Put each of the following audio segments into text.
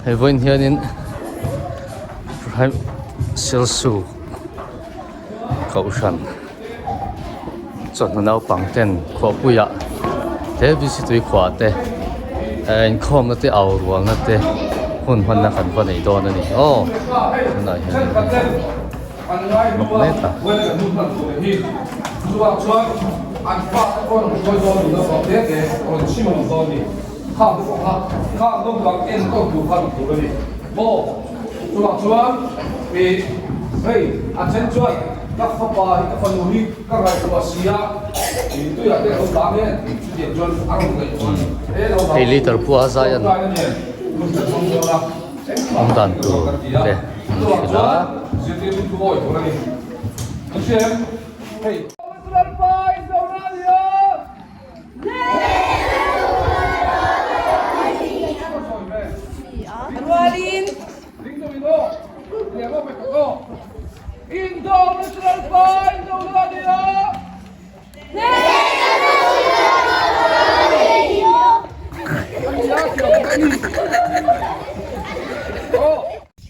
Hei vawiin hianin Sialsuk kohhran chawhnu naupang ten khuahpuiah he V C tui khuah te inkhawmna te au rualna te hun hmanna kan va nei dawn a ni aw tunah hianin mak mek a. Khang te pawh kha khang naupang enkawl tur kha ni tur a ni maw? Chuvang chuan ih hei a then chuan ka fapa hi ka fanu hi ka ngaihtuah si a ih tuiah te a lo tlang e tih chutiang chuan a rawn ngaihtuah a ni. He lo Hei liter pawh a zai a ni. Awm dan tur te an hrilh a. Zirtirtu thu awi tur a ni. An hria em? Hei.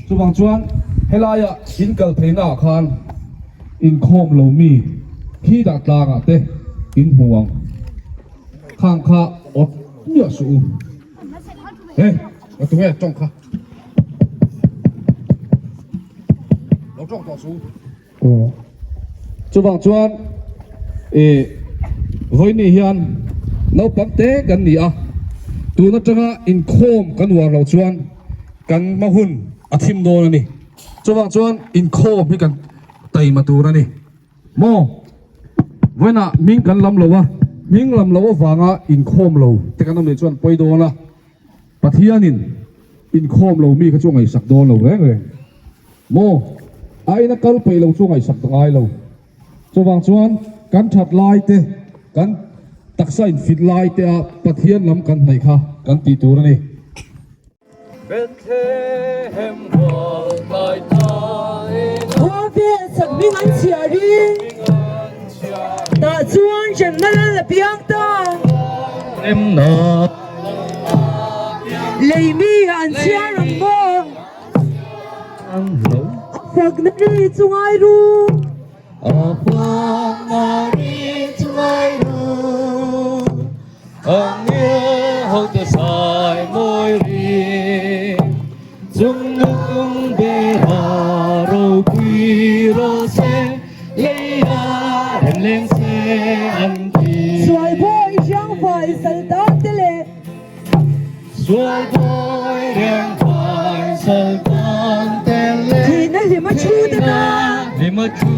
Chuvang chuan helaia in kal theihna ah khan inkhawm lo mi khi dah tlangah te in hmu ang. Khang kha awt miah suh u. He, ka tunge tawng kha. Lo tawng tawh suh u. Aw. Chuvang chuan ih vawiini hian naupang te kan ni a, tun atanga inkhawm kan uar loh chuan kan hma hun a thim dawn a ni. Chuvang chuan inkhawm hi kan taima tur a ni. Maw? Vawiinah hming kan lam lo a, hming lam loh avanga inkhawm lo te kan awm nih chuan pawi dawn a. Pathianin inkhawm lo mi kha chu a ngaihsak dawn lo reng reng. Maw? A ina kal peih lo chu a ngaihsak ta ngai lo. Chuvang chuan kan that lai te, kan taksa infit lai te a Pathian lam kan hnaih kha kan tih tur a ni. Bethlehem hual kai ta ena. Khua vel sak hming an chhiar i, tah chuan hremna lal a piang ta. Remna Lei mi an chhiar ang maw? A fakna ri chu ngai ru. A fakna ri chu ngai ru. Ang nge ho te sai mawi ri. Chung nung bera ropui ro se leia rem leng se an ti. Sual bawi hriang fai sal tan te leh. Sual bawi reng fai sal tan te leh. Thihna hlim a thu te ta. Hlim a thu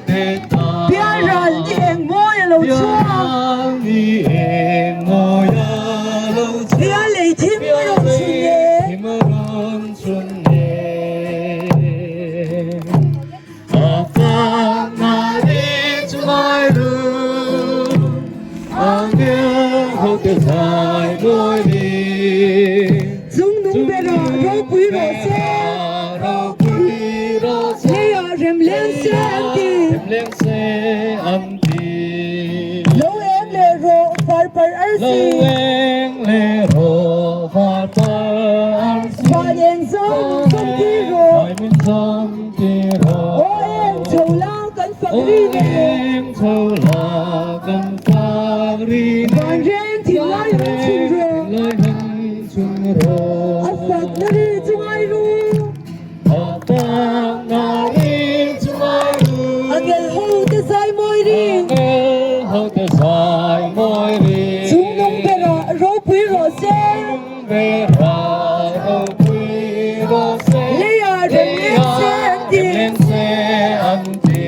te ta. Pial ral ni eng mawi a lo chhuak. Pial ni eng mawi a lo chhuak. Pial lei thim a rawn chhun e. Thim a rawn chhun e. A fana ri chu ngai ru. A ngel ho te zai mawi ri. Chung nung berah ropui rawh se. Ropui rawh se. Leiah rem leng se an ti. Rem leng se an ti. Lo eng leh rawh far par arsi. Lo eng leh rawh far par arsi. Van eng zawng min zawm tir rawh. Van min zawm tir rawh. Aw eng chho la kan fak ri ne. Aw eng chho la kan fak ri ne. Van reng thinlai hmang chhun rawh. Thinlai hmang chhun rawh. A fak na ri chu ngai ru. A fak na ri chu ngai ru. A ngel ho te zai mawi ri. A ngel ho te zai mawi ri. Chung nung berah ropui rawh se. Chung nung berah ropui rawh se. Leiah rem leng se an ti. Leiah rem leng se an ti.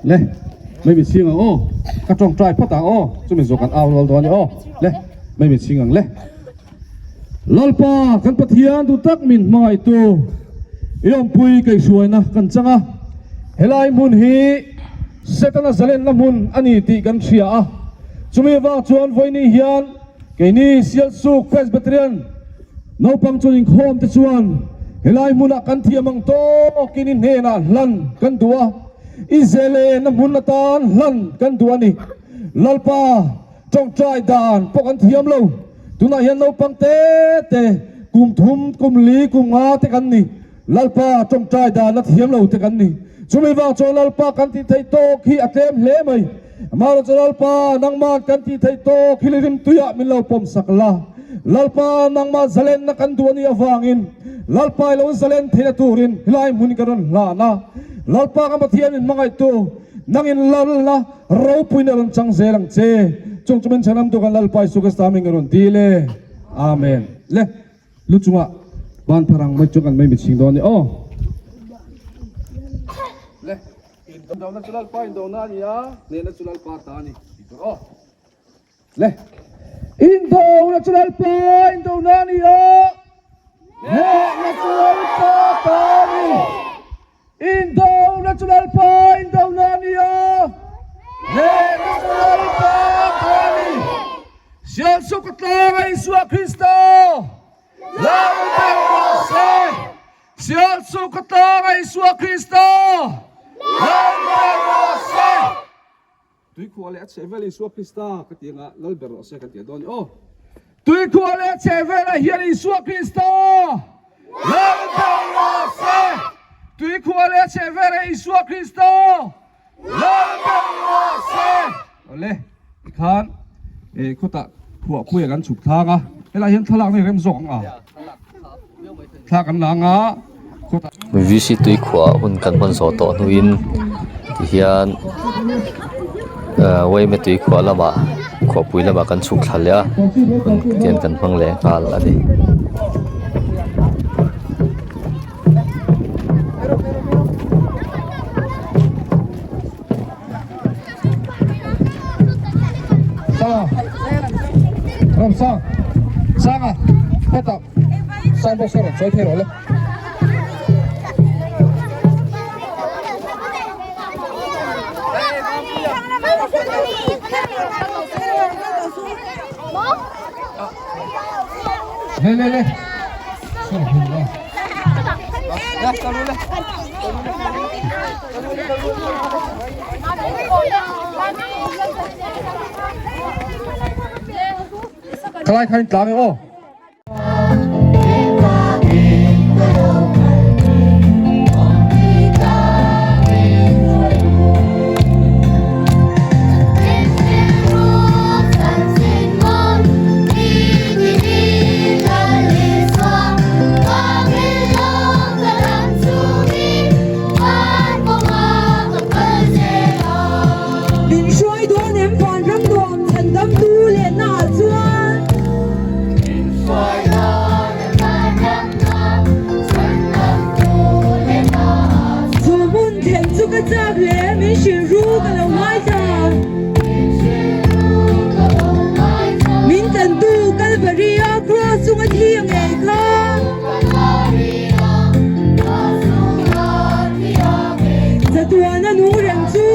Le, mai min chhing ang aw, ka tawngtai phawt ang aw, chumi zawk an au rual dawn a ni aw, le, mai min chhing ang le. Lalpa kan Pathian duh tak min hmangaihtu i awmpui kaihhruaina kan chang a, helai hmun hi Setana zalenna hmun a ni tih kan hria a, chumi avang chuan vawiini hian keini Sialsuk Presbyterian naupang chuan inkhawm te chuan helai hmunah kan thiam ang tawkin i hnenah hlan kan duh a. I zelen a hmun atan hlan kan duh a ni. Lalpa, tawngtai dan pawh kan thiam lo. Tunah hian naupang te te, kum thum, kum li, kum nga te kan ni. Lalpa, tawngtai dan a thiam lo te kan ni. Chumi vang chuan Lalpa kan tih theih tawk hi a tlem hle mai. Amaherawhchu Lalpa, nangmah kan tih theih tawk hi lirim tuiah min lo pawm sak la. Lalpa, nangmah zalenna kan duh a nih avangin Lalpa i lo zalen theihna turin helai hmun kan rawn hlan a. Lalpa ka Pathian min hmangaihtu, nangin lalna ropuina rawn chang zel ang che. Chung chu min chhanam tu kan Lalpa Isu Krista hming ka rawn dil e. Amen. Le, lu chungah ban phar ang mai chu kan mai mitchhing dawn a ni aw. Le. Indona chu Lalpa indona a ni a, hnehna chu Lalpa ta a ni tih tur aw. Le. Indona chu Lalpa indona a ni a, hnehna chu Lalpa ta a ni. Indona chu Lalpa indona a ni a, hnehna chu Lalpa ta a ni. Sialsuk a tlanga Isua Krista Lalber rawh se. Sial chu ka tlang a Isua Krista Lalber rawh se. Tuikhuah leh a chhehvel Isua Krista ka ti anga Lalber rawh se ka ti a dawn ni aw. Tuikhuah leh a chhehvelah hian Isua Krista Lalber rawh se. Tuikhuah leh a chhehvelah Isua Krista Lalber rawh se. Awle tikhan eh khawtah khuahpuia kan chhuk thlang a helaiah hian thlalak na i rem zawk ang a thla kan la ang a khawtah. VC tui khuah hun kan hman zawh tawh hnuin tihian ah Wayme tui khuah lamah khuahpui lamah kan chhuk thla leh a hun tian kan hmang leh nghal a ni. Khalai kha in tlang e aw. Min hruai dawn em vanram nuam chhan damtu lehna ah chuan. Chu hmun thleng chu ka chak hle, min hrilh ru ka lo ngai ta. Min tantu Kalvari-a kraws chunga thi a ngei kha. Chatuana nung reng chu.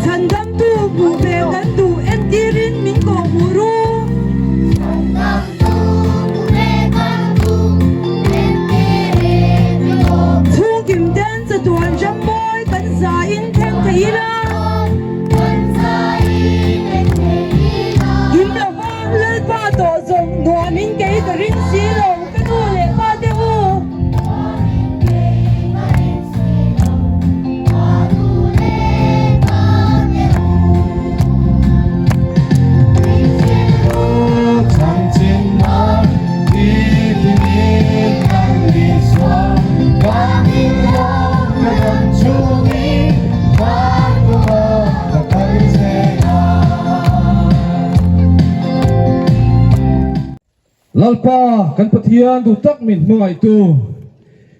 Chhandamtu hmuh ve kan duh entirin min kawh hmuh ru. Chhungkim ten chatuan ram mawi kan zain thleng thei ila. Kim lova Lalpa tawh zawng nuamin kei ka ring si lo ka nu leh pa te u. Lalpa kan Pathian duh tak min hmangaihtu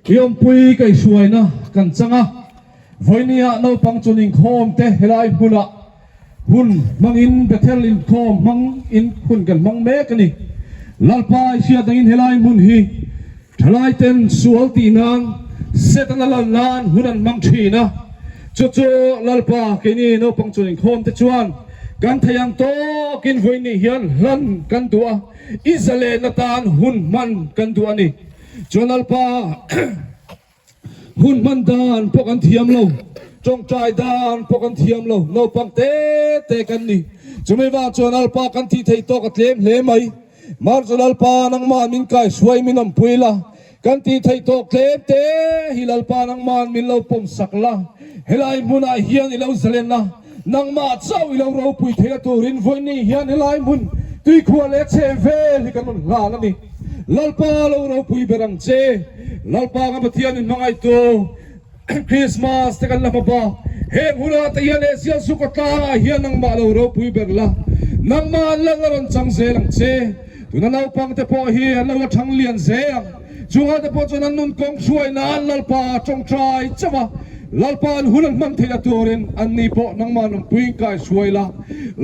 i awmpui kaihhruaina kan chang a, vawinia naupang chu inkhawm te helai hmunah hun hmangin Bethel inkhawm hmangin hun kan hmang mek a ni. Lalpa i hriat angin helai hmun hi. Thalaiten sual tih nan Setana lan nan hun an hmang thin a, chu chu Lalpa keini naupang chuan inkhawm te chuan kan thei ang tawkin vawiin hian hlan kan duh a, i zalen atan hun hman kan duh a ni. Chuan Lalpa. Hun hman dan pawh kan thiam lo, tawngtai dan pawh kan thiam lo, naupang te te kan ni. Chumi vang chuan Lalpa kan tih theih tawk a tlem hle mai. Mar chu Lalpa nangmah min kaihruai min awmpui la, kan tih theih tawk tlem te hi Lalpa nangmah min lo pawm sak la, helai hmunah hian i lo zalen a, nangmah chauh i lo ropui theih a turin vawiin hian helai hmun tuikhuah leh chheh vel hi kan rawn hlan a ni. Lalpa lo ropui ber ang che. Lalpa ka Pathian in hmangaihtu Christmas te kan la hma bak. Heng hunah te hian Asia suka tlangah hian nangmah lo ropui ber la. Nangmah an lal a rawn chang zel ang che. Tuna naupang te pawh hi an lo la thang lian zel ang. Chungah te pawh chuan an nun kawng hruai nan Lalpa tawngtai chauh a. Lalpa an hun an hman theihna turin an ni pawh nangmah nunpuiin kai hruai la.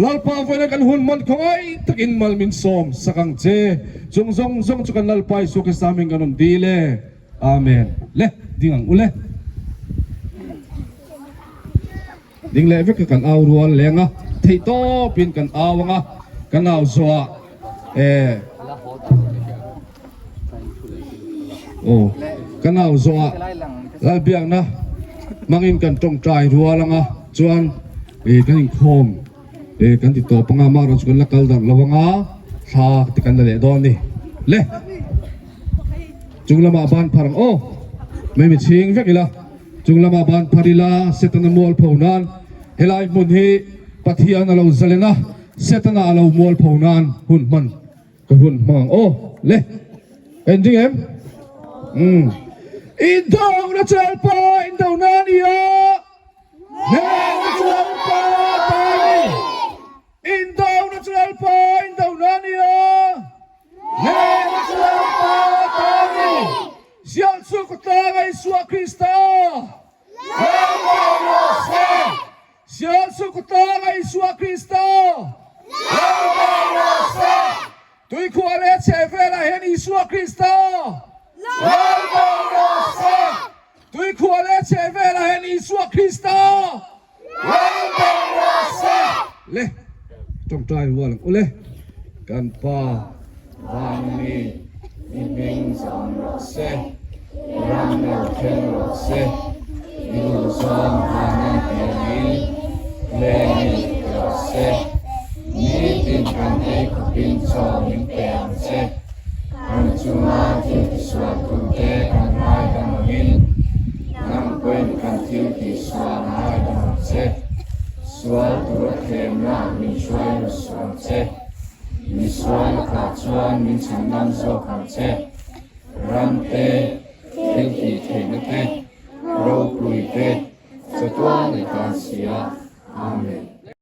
Lalpa vawiina kan hun hman khawngaih takin mal min sawm sak ang che. Chung zawng zawng chu kan Lalpa Isua Krista hming kan rawn dil e. Amen. Le, ding ang u le. Ding leh vek kan au rual leng a, theih tawpin kan au ang a, kan au zawh ah eh aw kan au zawh ah Lalbiakna hmangin kan tawngtai rual ang a, chuan eh kan inkhawm eh kan ti tawp ang a, amaherawhchu chu kan la kal darh lo ang a, thla te kan la leh dawn a ni. Le chung lamah ban phar ang aw, mai mi chhing vek ila. Chung lamah ban phar ila Setana mualpho nan helai hmun hi Pathian a lo zalen a, Setana a lo mualpho nan hun hman ka hun hmang ang aw le. Ka inring em? Umm. Indona chu Lalpa indona a ni a, hnehna chu Lalpa ta a ni. Indona chu Lalpa indona a ni a. Hnehna chu Lalpa ta a ni. Ziah chu ka tlanga Isua Krista. Lalpa rawh se. Ziah chu ka tlanga Isua Krista. Lalpa rawh se. Tuikhuah leh chhehvelah hian Isua Krista. Lalpa rawh se. Tuikhuah leh chhehvelah hian Isua Krista. Lalpa rawh se. Le, tawngtai rual ang u le. Kan Pa Vanmi i hming zam rawh se, ram lo thleng rawh se, i duhzawng vanin piangin lengin rawh se, nitin kan ei khawpin chaw min pe ang che, kan chunga thil tisual tute kan ngaidam angin, Nang pawhin kan thil tihsual ngaidam ang che. Sual tura thlemna min hruai lut suh ang che. Mi sual lakah chuan min chhan ngam zawk ang che. Ram te, thil tih theihna te.